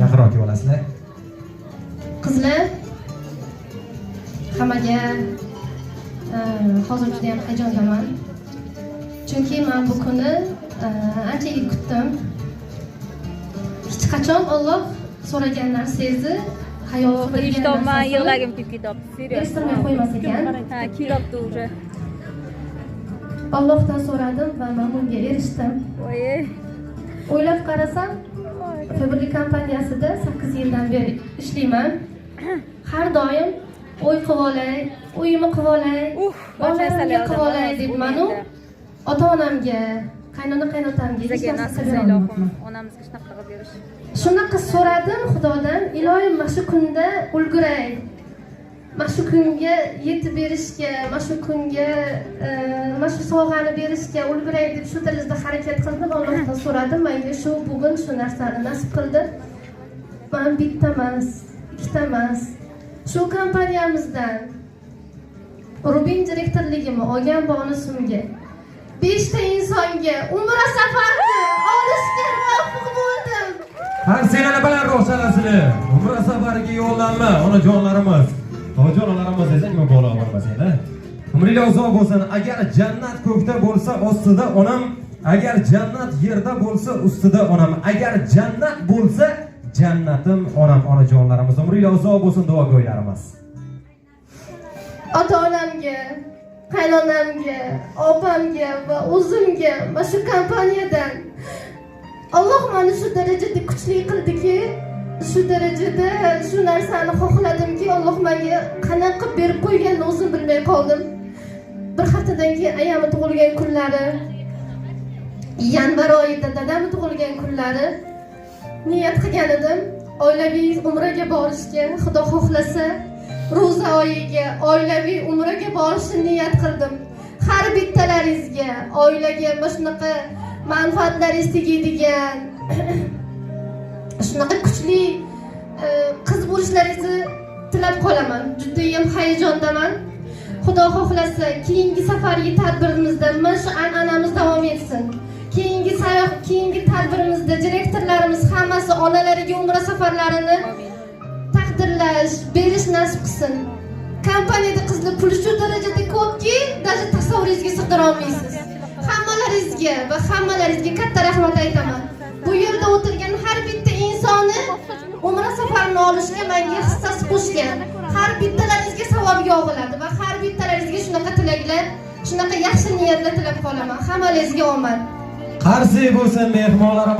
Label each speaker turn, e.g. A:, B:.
A: Yaqinroq kelib olasizlar.
B: Qizlar, hammaga hozir juda ham hayajondaman, chunki man bu kunni ancha yil kutdim. Hech qachon Olloh so'ragan narsangizni, hayol qilgan
C: Eshitolmay
B: narsasini
C: yig'lagim kelib ketyapti. Серьёзно.
B: Erishtirmay qo'ymas ekan.
C: Ha, kelyapti уже.
B: Ollohdan so'radim va man bunga erishdim.
C: Voy.
B: O'ylab qarasam, Faberlic kompaniyasida 8 yildan beri ishlayman. Har doim uy qilib olay, uyimni qilib olay, bolalarimga qilib olay debmanu, ota onamga, qaynona qaynotamga hech
C: Bizga
B: narsa
C: nasib
B: qilib
C: ilohim,
B: olmayapman.
C: Onamizga shunaqa qilib berish.
B: Shunaqa so'radim Xudodan, iloyim, mana shu kunda ulguray, mana shu kunga yetib berishga, mana shu kunga mana shu sovg'ani berishga ulguray deb shu darajada harakat qildim, Allohdan so'radim. Menga shu bugun shu narsani nasib qildi. Man bitta emas, ikkita emas, shu kompaniyamizdan Rubin direktorligimni olgan bonusimga, beshta insonga umra safarini olishga muvaffaq bo'ldim.
A: Qarsaklari bilan ro'shalasini. Umra safariga yo'llanma, onajonlarimiz. Onajonlarimiz desak, mubolag'a bo'lmas endi. Umringlar uzoq bo'lsin. Agar jannat ko'kda bo'lsa, ostida onam, agar jannat yerda bo'lsa, ustida onam, agar jannat bo'lsa, jannatim onam, onajonlarimiz. Umringlar uzoq bo'lsin, duogo'ylarimiz.
B: Ota onamga, qaynonamga, opamga va o'zimga mana shu kompaniyadan Alloh mani shu darajada kuchli qildiki, shu darajada shu narsani xohladimki, Alloh menga qanaqa qilib berib qo'yganini o'zim bilmay qoldim. Bir haftadan keyin ayamni tug'ilgan kunlari, yanvar oyida dadamni tug'ilgan kunlari niyat qilgan edim oilaviy umraga borishga. Xudo xohlasa, ro'za oyiga oilaviy umraga borishni niyat qildim. Har bittalaringizga oilaga mana shunaqa manfaatlaringiz tegadigan shunaqa kuchli qiz bo'lishlaringizni tilab qolaman. Judayam hayajondaman. Xudo xohlasa, keyingi safargi tadbirimizda mana shu an'anamiz davom etsin. Keyingi sayoh, keyingi tadbirimizda direktorlarimiz hammasi onalariga umra safarlarini taqdirlash, berish nasib qilsin. Kompaniyada, qizlar, puli shu darajada ko'pki, даже tasavvuringizga sig'dira olmaysiz. Hammalaringizga va hammalaringizga katta rahmat aytaman. Bu yerda o'tirgan har bitta insoni umra safarini olishga menga hissasi qo'shgan har bittalaringizga savob yog'iladi va har bittalaringizga shunaqa tilaklar, shunaqa yaxshi niyatlar tilab qolaman. Hammalaringizga omad.
A: Qarsak bo'lsin mehmonlarimiz.